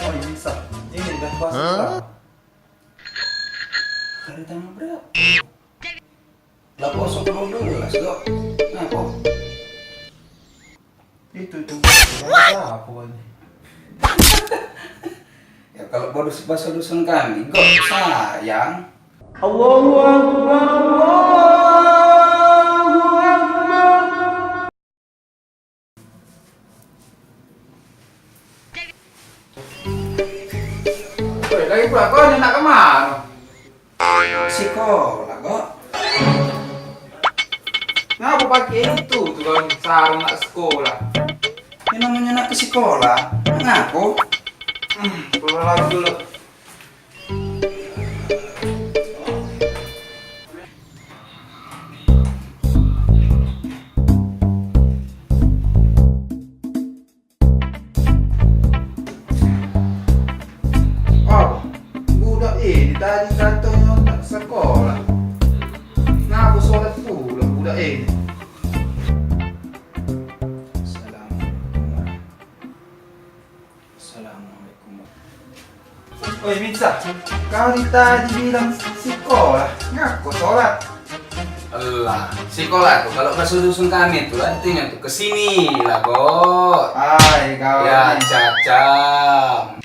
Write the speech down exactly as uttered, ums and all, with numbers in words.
Oh, ini bisa. Ini dah pas. Hah? Dari tanggal berapa? Lah, kosong dua belas, kok. Ngapo? Itu, itu. Siapa ini? Ya, kalau baru bahasa dusun kami, kok sayang. Allahu Akbar, Allahu Akbar. Woi, lagi pula kau ni nak ke mana? Sekolah, kok. Ngapa pakai itu tu kau ni? Sarung nak sekolah. Ini namanya nak ke sekolah. Ngaku. Hmm, keluar lagi dulu. Oh, budak ini tadi katonyo nak sekolah. Ngapo sholat pulo budak ini? Assalamualaikum. Assalamualaikum. Oi, Mica, kau ni tadi bilang sekolah, ngapo sholat? Alah, sekolah tu kalau bahasa dusun kami tu artinya tu ke sini lah, Bot. Ai, kau ya ni. Cacam.